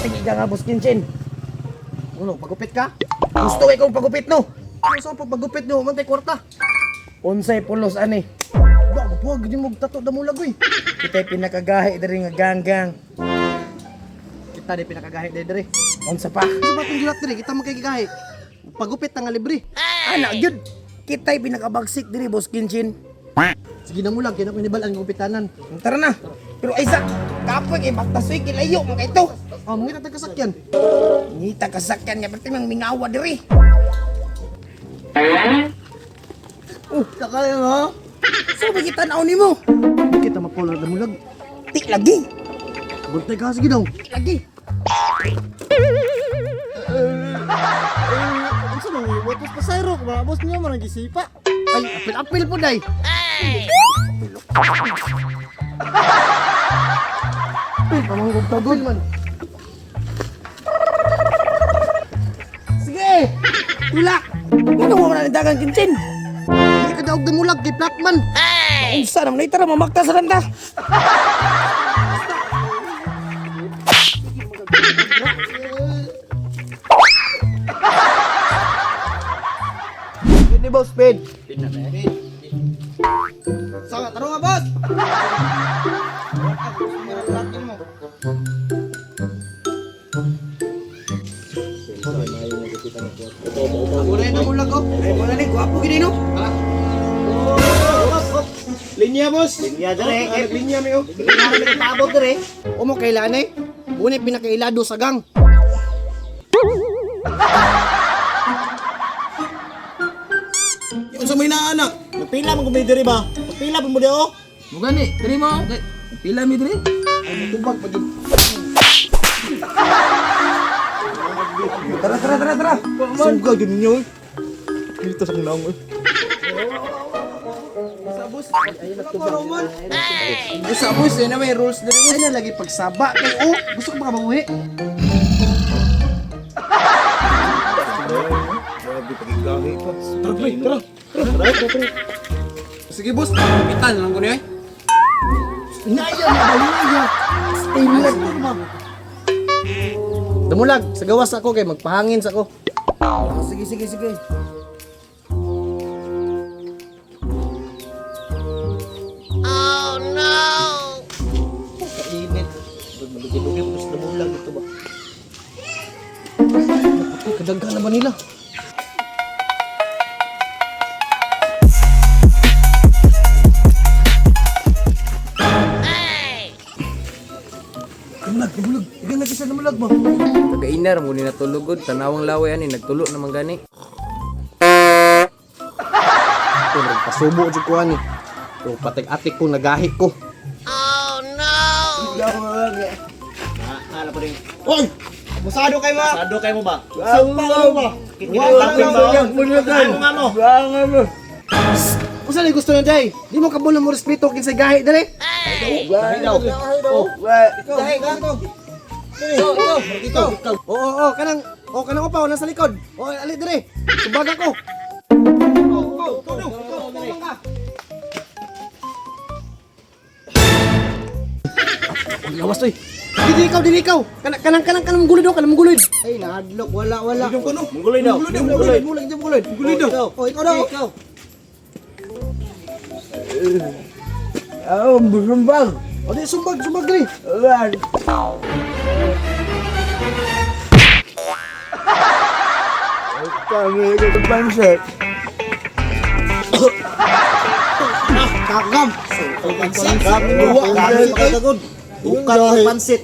Tingin nga, Boss Kinchin. Ano, pagupit ka? Gusto kay kong pagupit no. Ano sa pagpagupit no, man tay kwarta. Unsay pulos ani. Ba, buwag di mo tato damulag oy. Kita'y pinakagahi diri nga ganggang. Kita di pinakagahi diri diri. Unsa pa? Sa batong gilat diri, kita man kay gigahi. Pagupit ta nga libre. Ana gyud. Kita'y pinakabagsik diri, Boss Kinchin. Sige damulag, kay na ko nibal-an gupitanan. Tara na. Pero Isaac, kapoy kay baktasoy kilayo man kay to. Oh, mangita tag kasakyan. Ngita kasakyan nga perti mang mingawa diri. Oh, sakay ha. So ba kita tanaw nimo? Kita mapular damulag. Ti lagi. Buntay ka sige daw. Ti lagi. Unsa man watos pasayro ko mga boss niyo man ang gisipa. Ay, apil-apil po day. Apil pamanggog tagol man. Sige. Tulak. Ngano mo na dagang Kinchin? Hindi ka daog damulag kay Platman. Unsa naman tara mamakta sa randa. Ini boss speed. Sa tarong nga boss. Wala na damulag oh. Ay wala ni gwapo gid no. Linya boss. Linya dire. Linya mi oh. Linya mi paabot dire. Umo kailan eh? Bunay pinakailado sa gang. Unsa may naanak? Nagpila man ko may diri ba? Nagpila pa mo di oh. Mugani, diri mo. Pila mi diri? Tubag pa gid. Tara tara tara tara. Suga gyud ninyo. eh. Dito sa naong eh. Ay, sa boss, eh, na may rules diri. Ay na lagi pagsaba kay oh. Gusto ko ba mabuhi? Tara pre, tara. Sige boss, kapitan lang ko niyo eh. Naya na ba naya? Stainless ma. Damulag, sa gawas ako kay magpahangin sa ko. Sige sige sige. Kainit. Malugi-lugi po sa damulag ito ba? Napatay, kadaghan naman nila. Damulag, damulag. Igan lagi sa damulag ba? Tagainar mo ni natulugod, tanawang laway ani nagtulo naman gani. Ito, nagpasubo jud ko ani. Pero patag-atik ko, nagahi ko. Oy! Abusado kay ma! Sado kay mo ba? Sampa mo ba? Ano nga mo? Unsa ni gusto na day? Di mo kabalo mo respeto kinsay gahi dali. Gahi daw. Oh, Gahi ka. Ikaw, ikaw, ikaw. Oo, oo, kanang oh kanang upaw nasa likod. Oh, ali dire. Subaga ko. Go, go, go, go, go, ka. Ang lawas oy. Dili ikaw, dili ikaw. Kanang kanang kanang kanang gulod oh, kanang gulod. Ay, nahadlok, wala, wala. Mongoloy daw. Mongoloy, mongoloy, mongoloy, mongoloy daw. Oh, ikaw daw. Ikaw. Ah, busumbag. O di sumbag, sumbag diri. Kami ko pansit. Kakam. Pansit. Buwa, pansit. Bukan pansit.